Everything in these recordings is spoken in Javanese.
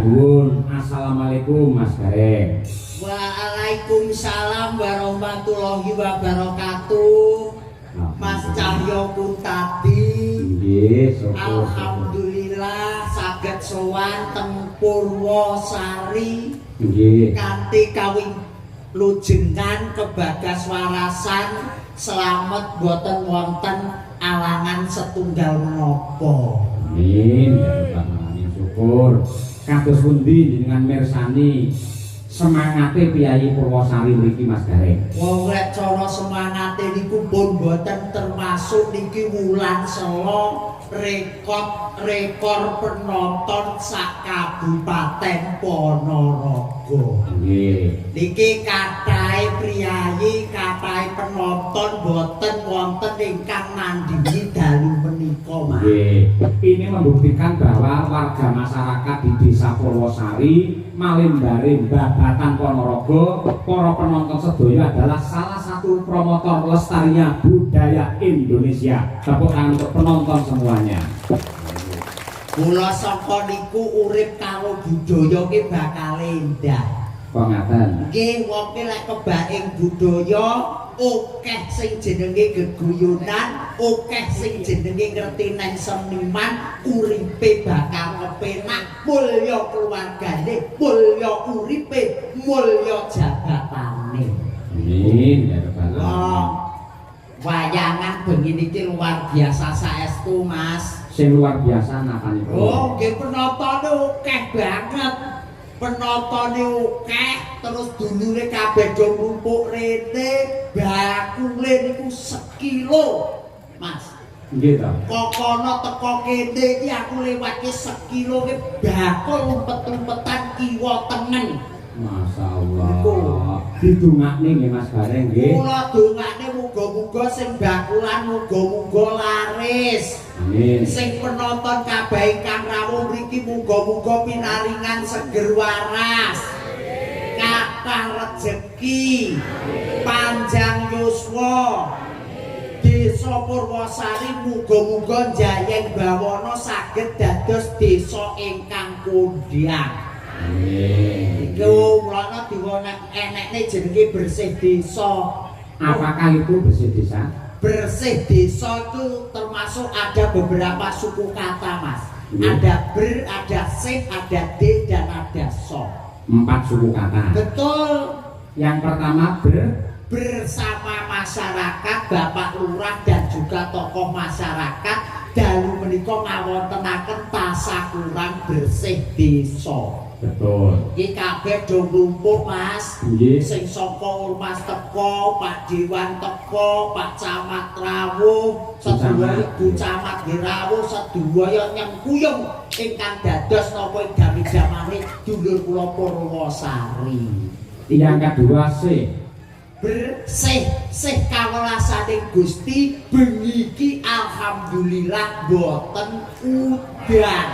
Kaguwun. Assalamualaikum, Mas Gareng. Waalaikumsalam warahmatullahi wabarakatuh. Mas Cahyo Kuntadi. Nggih, syukur. Alhamdulillah saged sowan teng Purwosari kanthi kawilujengan kebagas warasan slamet, boten wonten alangan setunggal menapa. Amin ya rabbal alamin, syukur. Kados pundi jenengan mirsani semangate piyayi Purwosari mriki, Mas Gareng? Wong lek cara semangate niku pun boten termasuk, niki wulan selo rekor rekor penonton sak Kabupaten Ponorogo. Niki kathahe priyayi, kathahe penonton boten wonten ingkang nandingi dalu menika, Mas. Nggih. Ini membuktikan bahwa warga masyarakat di Desa Purwosari, Malimbare, Babatan Ponorogo, para penonton sedaya adalah salah satu promotor lestarinya budaya Indonesia. Tepuk tangan untuk penonton semuanya. Kula sangka niku urip karo budaya ki bakal endah. Kok ngaten? Nggih, wong ki lek kebaing budaya akeh sing jenenge geguyunan, akeh sing jenenge ngerti neng seniman, uripe bakal kepenak, mulya keluargane, mulya uripe, mulya jabatane. Amin ya rabbal alamin. Wah, wayangan bengi niki luar biasa saestu, Mas. Sing luar biasa napanipun? Oh, nggih, penontone akeh banget. Penontone akeh, terus dulure kabeh do nglumpuk rene, bakule niku sekilo, Mas. Nggih to. Kokono teko kene iki aku lewat ki sekilo ki bakul lumpet-lumpetan kiwa tengen. Masya Allah. Niku. Didongakne nggih, Mas Gareng, nggih. Kula dongakne muga-muga sing bakulan muga-muga laris. Amin. Sing penonton kabeh ingkang rawuh mriki muga-muga pinaringan seger waras. Kathah rejeki, panjang yuswa. Desa Purwosari muga-muga njayeng bawana saged dados desa ingkang kondhang. Amin. Iku mulane diwonek enekne jenenge bersih desa. Apakah itu bersih desa? Bersih desa itu termasuk ada beberapa suku kata, Mas. Ada ber, ada sih, ada d, dan ada so. Empat suku kata. Betul. Yang pertama ber Bersama masyarakat, Bapak Lurah dan juga tokoh masyarakat dalu menika ngawontenaken tasakuran bersih desa. Betul. Iki kabeh do nglumpuk, Mas. Sing saka ormas teko, Pak Dewan teko, Pak Camat rawuh, sedaya Camat. Ibu Camat nggih rawuh, sedaya nyengkuyung ingkang dados napa ing dami-damane dulur kula Purwosari. Yang kedua C. Bersih sih kawelasaning Gusti, bengi iki alhamdulillah boten udan.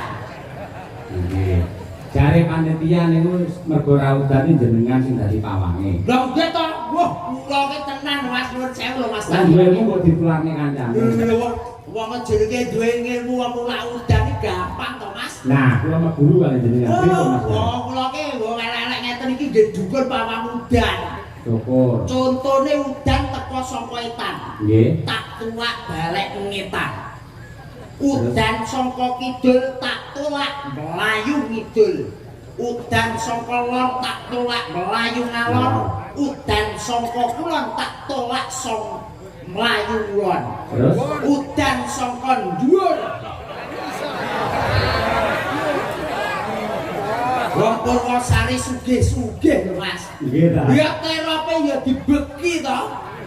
Nggih. Jare panitia niku mergo ra udan jenengan sing dadi pawange. Lha nggih to, wah, kula ki tenan, Mas, nuwun sewu lho, Mas. Lah, duwe ilmu kok ditularne kancane. Lho, wong jenenge duwe ilmu, wong ora udan iki gampang to, Mas. Nah, kula mah guru kali jenengan. Pripun, Mas? Oh, kula ki wong elek-elek ngeten iki nggih dukun pawang udan. Syukur. Contone udan teko saka etan. Tak tulak balik ngetan. Udan saka kidul tak tulak mlayu ngidul. Udan saka lor tak tolak mlayu ngalor. Udan saka kulon tak tolak song mlayu ngulon. Terus? Udan saka dhuwur. Wong Purwosari sugih-sugih lho, Mas. Nggih ta. Ya terope ya dibeki to.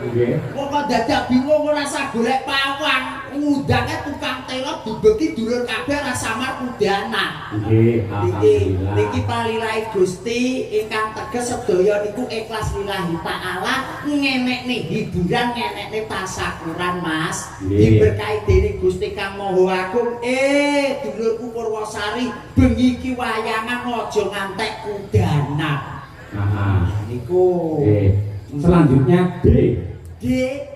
Nggih. Wong kok dadak bingung ora usah golek pawang. Ngundange tukang terop dibeki dulur kabeh ora samar udanan. Nggih, Niki alhamdulillah. Niki palilahi Gusti ingkang teges sedaya niku ikhlas lillahi taala, ngenekne hiburan, ngenekne tasakuran, Mas. Nggih. Diberkahi dening Gusti Kang Maha Agung. Dulurku Purwosari, bengi iki wayangan aja ngantek kudanan. Aha. Niku. Nggih. Selanjutnya D. D,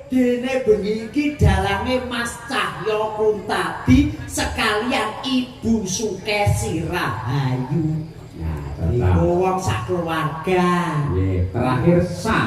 dene bengi iki dalange Mas Cahyo Kuntadi sekalian Ibu Sukesi Rahayu. Nah, Iku wong sak keluarga. Nggih, terakhir sa.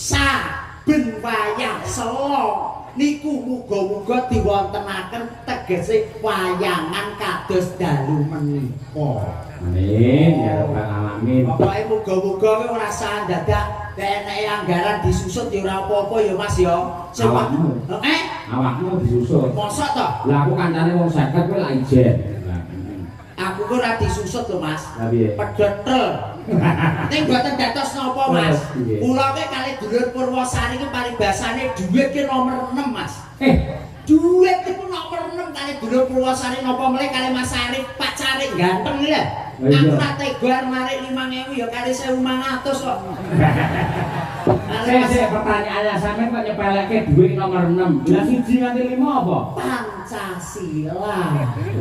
Saben wayah sela niku muga-muga diwontenaken tegese wayangan kados dalu menika. Amin ya rabbal alamin. Pokoke muga-muga kowe ora usah dadak eneke anggaran disusut ya ora apa-apa ya Mas ya. Sing Awakmu. Eh, Awakmu disusut. Mosok to? Lah aku kancane wong 50 kowe lak ijen. Lah, Aku ku ora disusut lho Mas. Lah piye? Pedhetel. Ning mboten dados napa Mas. Nggih. Kula ki kali dulur Purwosari ki paribasane dhuwit ki nomor 6 Mas. Eh, Dhuwit iku nomor 6 kali dulur Purwosari, napa melih kali Mas Arif, Pak Carik ganteng lho. Oh, iya. Aku ora tega arep narik 5000 ya kali 1500 kok. Kali Sik Mas sik, pertanyaannya sampean kok nyepelekke dhuwit nomor 6. Lah siji nganti 5 apa? Pancasila.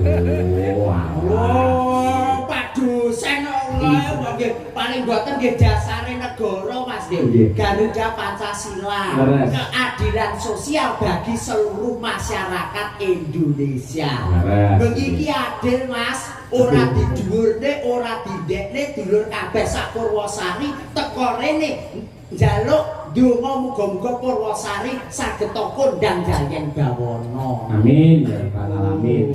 Oh, alah. Oh, Pak dosen Allah nggih paling mboten nggih dasare negara Mas nggih. Nggih. Garuda Pancasila. Leres. Keadilan sosial bagi seluruh masyarakat Indonesia. Leres. Bengi iki adil Mas, ora didhuwurne, ora dindekne, dulur kabeh sak Purwosari teko rene njaluk donga muga-muga Purwosari saged kondang jayeng bawana. Amin ya rabbal alamin.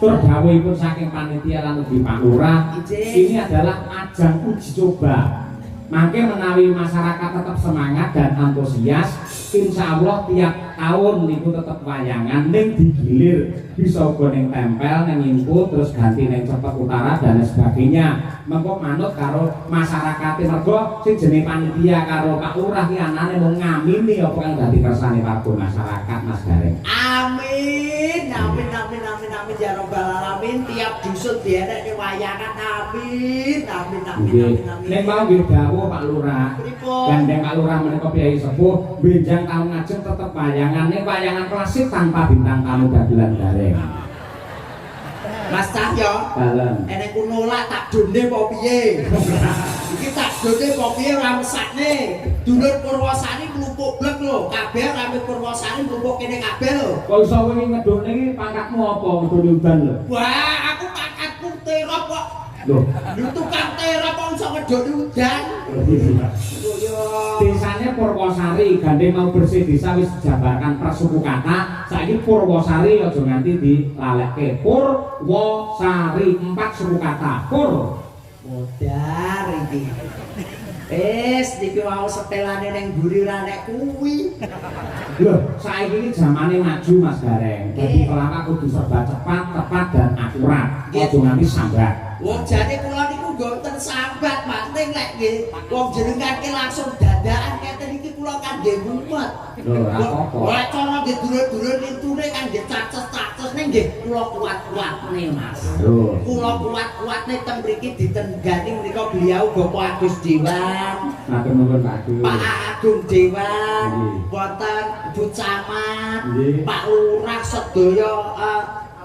Tur dawuhipun saking panitia lan ugi Pak Lurah, Injih. ini adalah ajang uji coba. Mangke menawi masyarakat tetap semangat dan antusias, insya Allah tiap tahun niku tetep wayangan ning digilir, bisa uga ning Tempel, ning Input, terus ganti ning Cepet Utara dan lain sebagainya. Mengko manut karo masyarakat, mergo sing jenenge panitia karo Pak Lurah ki anane mung ngamini apa kang dadi kersane warga masyarakat, Mas Gareng. Amin, amin, amin, amin, amin ya robbal alamin. Tiap dusun dienekne wayangan. Amin, amin, amin, Nggih. amin, amin. Ning mau nggih dawuh Pak Lurah. Pripun? Gandeng Pak Lurah menika priyayi sepuh, benjang taun ngajeng tetep wayangan, ning wayangan klasik tanpa bintang tamu dagelan gareng. Mas Cahyo, Dalem. Enek ku nolak tak done apa piye? Iki tak done apa piye ora mesakne. Dulur Purwosari mlumpuk blek lho, kabeh rame Purwosari mlumpuk kene kabeh lho. Kok iso kowe iki ngedukne iki pangkatmu apa ngedukne udan lho? Wah, aku pangkatku terop kok. Lho, Lho, tukang terop kok iso ngedukne udan. Lho ya. Desane Purwosari, gandeng mau bersih desa wis dijabarkan per suku kata. Saiki Purwosari aja nganti dilalekke. Purwosari empat suku kata. Pur. Modar iki. Wis niki mau setelane ning mburi ora nek kuwi. Lho, saiki iki zamane maju, Mas Gareng. Dadi Nggih. pelawak kudu serba cepat, tepat dan akurat. Nggih. Aja nganti sambat. Wong jane kula niku mboten sambat, Mas. Ning lek nggih wong jenengan ki langsung dadakan ngeten iki kula kan nggih mumet. Lho, ora apa-apa. Ora cara nggih dulur-dulur lintune kan nggih caces-caces, ning nggih kula kuat-kuatne, Mas. Lho. Kula kuat-kuatne teng mriki ditenggani menika beliau Bapak Agus Dewan, Matur nuwun, Pak Agus. Pak Agung Dewan, wonten Bu Camat, Pak Lurah sedaya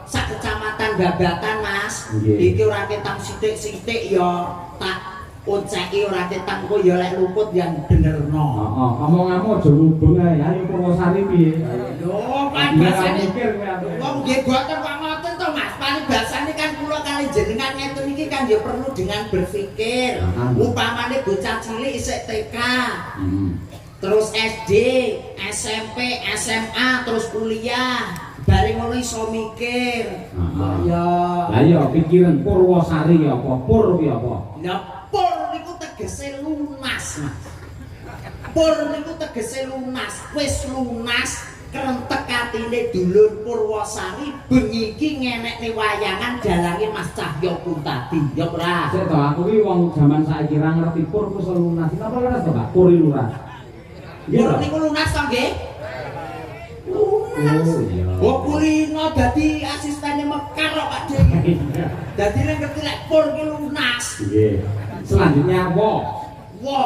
sak kecamatan Babatan, Mas. Nggih. Iki ora ketang sithik-sithik ya tak onceki, ora ketang kok ya lek luput yang benerno. Heeh, omonganmu aja ngubung ae. Ayo Purwosari piye? Lho, paribasane mikir kowe aku. Wong nggih boten kok ngoten to, Mas. Paribasane kan kula kali jenengan ngeten iki kan ya perlu dengan berpikir. Upamane bocah cilik isih TK, terus SD, SMP, SMA, terus kuliah. Bareng ngono iso mikir. Heeh. Ya. Lah iya, pikiran Purwosari ya apa? Pur ki apa? Lah pur niku tegese lunas, Mas. Pur niku tegese lunas, wis lunas krentek atine dulur Purwosari bengi iki ngenekne wayangan dalange Mas Cahyo Kuntadi. Ya ora? Sik to, aku ki wong jaman saiki ra ngerti pur ku lunas. Napa leres to, Pak? Pur lunas. Nggih Pur to? niku lunas to nggih? Lunas. Oh iya. Oh, kulino dadi asistene Mekar kok, Pak Dewi. Dadi nek ngerti lek pur ki lunas. Nggih. Selanjutnya wo. Wo,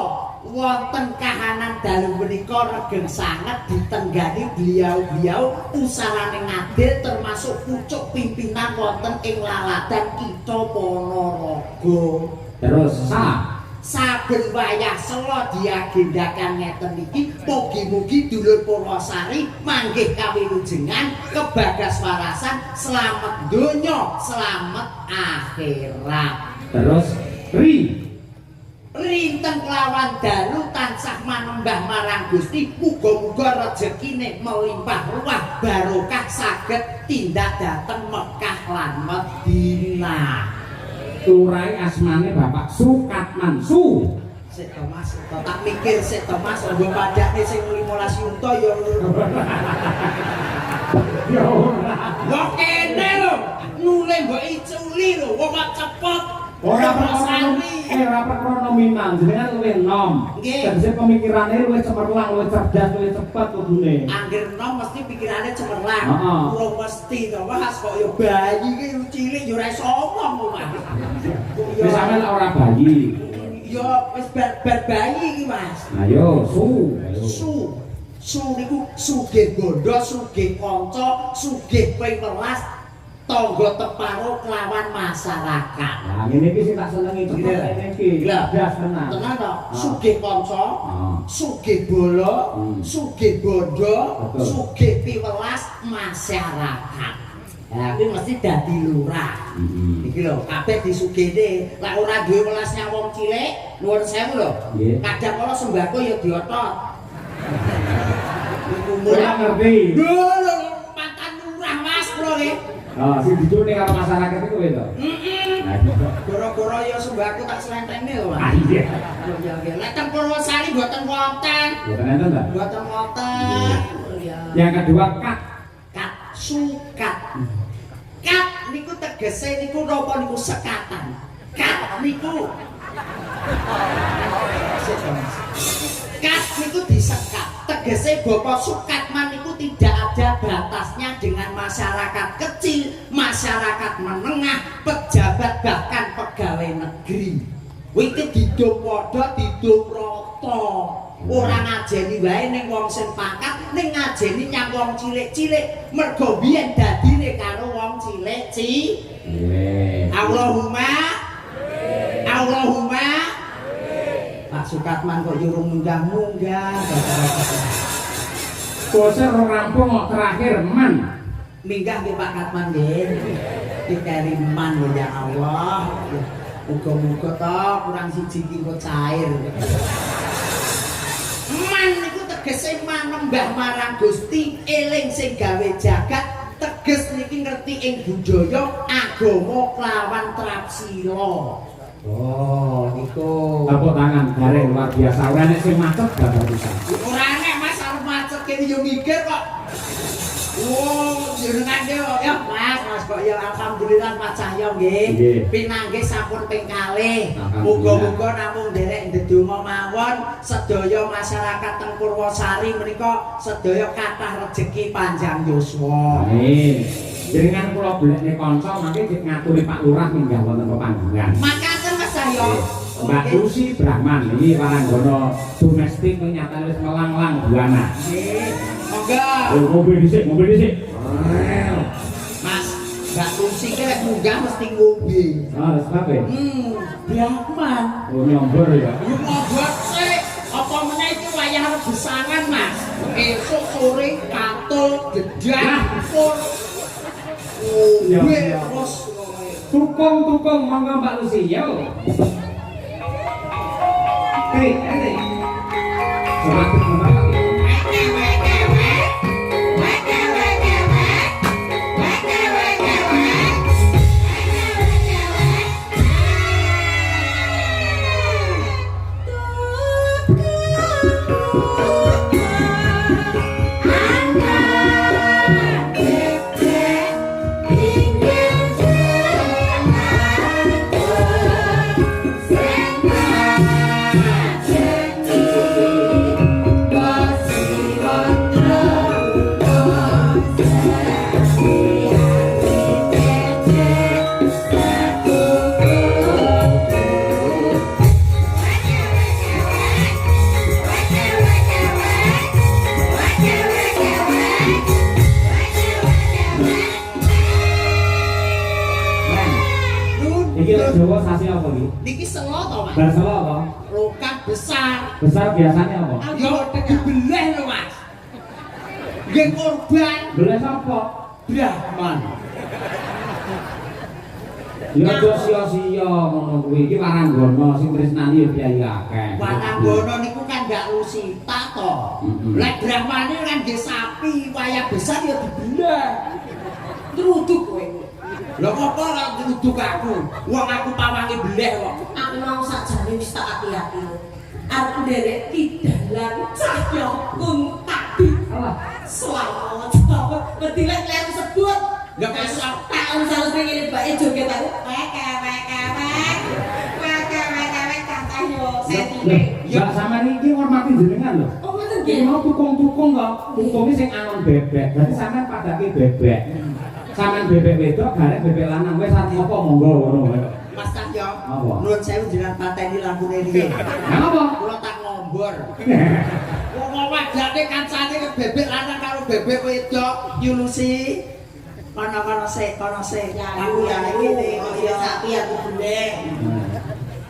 wonten kahanan dalu menika regeng sanget ditenggani beliau-beliau usarane ngadil termasuk pucuk pimpinan wonten ing laladan Kitha Ponorogo. Terus sa. Saben wayah sela diagendakan ngeten iki, mugi-mugi dulur Purwosari manggih kawilujengan, kebagas warasan, slamet donya, slamet akhirat. Terus Ri. Rinten kelawan dalu tansah manembah marang Gusti, muga-muga rejekine melimpah ruah barokah saged tindak dhateng Mekah lan Madinah. Lurahe asmane Bapak Sukatman Su. Sik to Mas, tak mikir sik to Mas, nggo padake sing 15 yuta ya. Ya ora. Wong kene lho, nule mbok iculi lho, wong kok cepet. Ora perkara ora perkara nominal, jenengan luwih enom. Tegese pemikirane luwih cemerlang, luwih cerdas, luwih cepet kudune. Angger enom mesti pikirane cemerlang. Urung mesti to Mas, kok ya bayi iki cilik ya ora iso omong kok Mas. Wis sampean ora bayi. Ya wis bar bayi iki Mas. Ayo su. Su. Su niku sugih bondo, sugih kanca, sugih ping welas tangga teparo kelawan masyarakat. Lah ngene iki sing tak senengi ngene iki. Cerdas tenan. Tenan to? Sugih kanca, sugih bala, sugih bondo, sugih piwelas masyarakat. Lah kuwi mesti dadi lurah. Iki lho, kabeh disugihne. Lah ora duwe welas nyang wong cilik, nuwun sewu lho. Kadang kala sembako ya diotot. Ora ngerti. Lho, mantan lurah Mas kula nggih. Oh, sing dicune karo masyarakat iku kowe to? Heeh. Gara-gara ya sembako tak slentengne lho, Mas. Ah iya. Ya nggih. Lek teng Purwosari mboten wonten. Mboten enten ta? Mboten wonten. Iya. Yang kedua kat. Kat sukat. Kat niku tegese niku napa niku sekatan. Kat niku kat niku disekat. Tegese Bapak Sukatman niku tidak ada batasnya dengan masyarakat kecil, masyarakat menengah, pejabat bahkan pegawai negeri. Kuwi iki didum padha, didum rata. Ora ngajeni wae ning wong sing pangkat, ning ngajeni nyang wong cilik-cilik. Mergo biyen dadine karo wong cilik-cilik. Allahumma Allahumma. Pak Sukatman kok yo munggah-munggah. Bose rampung kok terakhir man. Minggah nggih Pak Katman nggih. Dikeri man lho ya Allah. Muga-muga to kurang siji iki kok cair. Man niku tegese manembah marang Gusti, eling sing gawe jagat, teges niki ngerti ing budaya agama kelawan trapsila. Oh, niku. Tepuk tangan gareng luar biasa. Ora nek sing macet gak bisa. Ora nek Mas arep macet kene yo mikir kok. Oh, jenengan yo ya Mas, Mas kok ya alhamdulillah Mas Cahyo nggih. Pinanggih sampun ping kalih. Muga-muga namung nderek ndedonga mawon sedaya masyarakat teng Purwosari menika sedaya kathah rejeki panjang yuswa. Amin. Jenengan kula golekne kanca mangke ngaturi Pak Lurah minggah wonten pepanggungan. Makaten Mas Cahyo. Mbak Lucy Brahman iki waranggono domestik nyatane wis melanglang buana. Nggih. Monggo. Ngombe dhisik, ngombe dhisik. Mas, Mbak Lucy ki lek munggah mesti ngombe. Ah, sebabe. Brahman. Oh, nyombor ya. Yo ngombor sik. Apa meneh iki wayah rebusangan, Mas. Esuk sore katul gedang pur. Ngombe terus. Tukung-tukung monggo Mbak Lucy, yo. Hei, hei. Coba Jawa sasi apa iki? Niki selo to, Mas? Bar selo apa? Lokam besar. Besar biasanya apa? Yo dibeleh lho, Mas. Nggih korban. Beleh sapa? Brahman. Ya aja sia-sia ngono kuwi. Iki waranggana sing tresnani ya priyayi akeh. Waranggana niku kan gak Lusita to. Lek Brahmane kan nggih sapi, wayah besar ya dibelah. Truduk kowe. Lha kok ora ngruduk aku? Wong aku pawange beleh kok. Aku mau sakjane wis tak ati-ati. Arep nderek Ki Dalang Cahya Kuntadi. Alah, Selamat. Wedi lek kleru sebut. Lah kok iso? Tak usah ngene bae joget aku. Wek wek wek. Wek wek wek kathah yo setine. Mbak sampean iki ngormati jenengan lho. Oh ngoten Iki nggih. mau tukung-tukung kok. Tukunge sing angon bebek. Berarti sampean padake bebek. Sampean bebek wedok, garek bebek lanang, wis arep apa monggo ngono. Mas Cahyo. Apa? Nuwun sewu jenengan pateni lampune riyin. Lah apa? Kula tak ngombor. Wong wajane kancane bebek lanang karo bebek wedok nyulusi. Kono-kono sik, kono sik. Aku ya ngene Oh kok iya ya. Sapi aku beleh.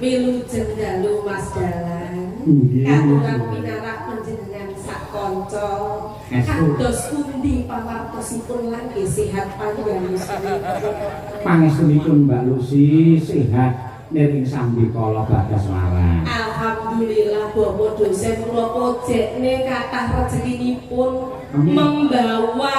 Wilujeng dalu, Mas Dalang. Nggih. Katuran pinarak panjenengan sak kanca. Estu. Kados pundi pawartosipun lan nggih sehat panjenengan? Pangestunipun Mbak Lucy sehat niring sambikala bagas waras. Alhamdulillah, Bapak dosen kula pojekne kathah rezekinipun. Amin. Membawa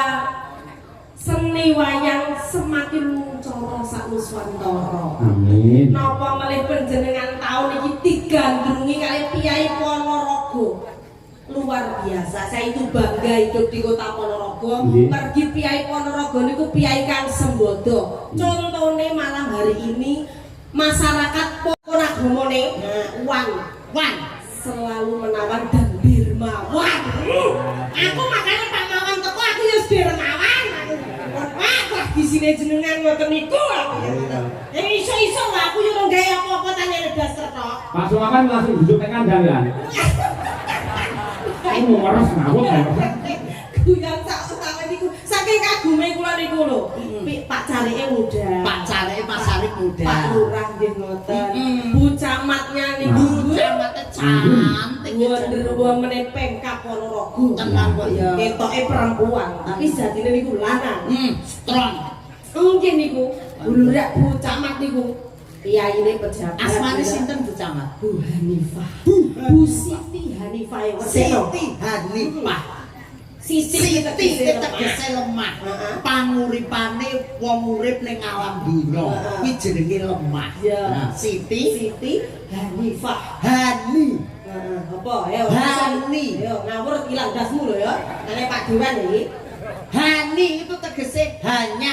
seni wayang semakin mencara sak Nuswantara. Amin. Napa malih panjenengan taun iki digandrungi kalih Priyayi Ponorogo. Luar biasa. Saya itu bangga hidup di kota Ponorogo. Pergi Priyayi Ponorogo niku priyayi kang sembodo. Contone malam hari ini masyarakat Ponorogo nah, wan Wan. Selalu menawan dan dermawan. Aku makanya Pak Mawan teko aku ya dermawan. Aku. Wah, tradisine jenengan ngoten niku aku ya ngoten. Ya iso-iso lah aku yo ora gawe apa-apa tanyane daster tok. Pak Sumawan langsung duduk nek kandang ya. Aku mau meres ngawur ya. Guyon sak-sak niku saking kagume kula niku lho. Pak Carike muda. Pak Carike, Pak Sarip muda. Pak Lurah nggih ngoten. Bu Camatnya niku. Bu Camate cantik. Wonder Woman Pemkab Ponorogo. Tenan kok ya. Ketoke perempuan, tapi sejatine niku lanang. Strong. Nggih niku. Bu Lurah, Bu Camat niku. Piyayine pejabat. Asmane sinten Bu Camat? Bu Hanifah. Bu Siti Hanifah ya. Siti Hanifah. Siti. Siti tegese lemah. Panguripane wong urip ning alam donya kuwi jenenge lemah. Ya. Nah, Siti. Siti Hanifah. Hani. Heeh, apa? Ayo. Hani. Ayo ngawur ilang dasmu lho ya. Nane Pak Dewan iki. Hani itu tegese hanya